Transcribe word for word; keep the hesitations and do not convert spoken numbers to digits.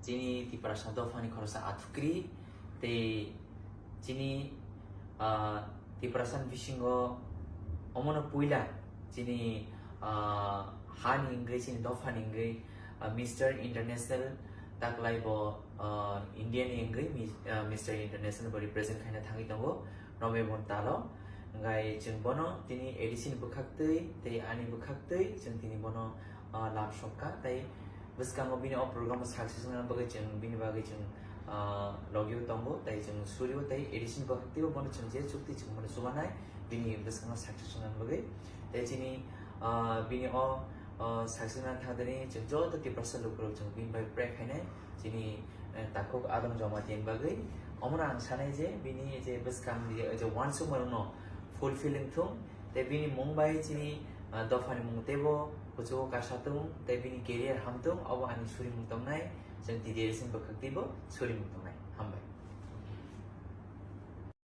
Chini Tiprasa dophani khoroksa athukri tei chini, ah, Tiprasa bisingo omono puila chini, ah, hani wngwi, chini dophani wngwi, ah, Mister International taklai bo, ah, India ni wngwi mi-, ah, Mister International bo represent khaina thangwi tongo November talo. Hwnkhai chwng bono tini A D C ni bwkhaktwi tei ani bwkhaktwi chwng tini bono, ah, lam sokha tei bwskango bini o program o success wngna bagwi chwng bini bagwi chwng, ah, logio tongo tei chwng surio tei A D C ni bwkhaktwi bo bono chwng je chukti chwng bono chubanai bini bwskango success wngna bagwi. Tei chini, ah, bini o, ah, success wngna thangdani chwng joto Tiprasa lukurok chwng bini bai pray khainai chini, eh, takhuk Adam Jamatia ni bagwi. Omono ang sanai je bini je bwskang je, je uansukmarokno fulfill wngthung tei bini mung bai chini, ah, dophani mung teibo kuchugo kasa tung tei bini career hamtung, obo ani surimung tongnai, chwng T D R S ni bwkhaktwi bo surimung tongnai.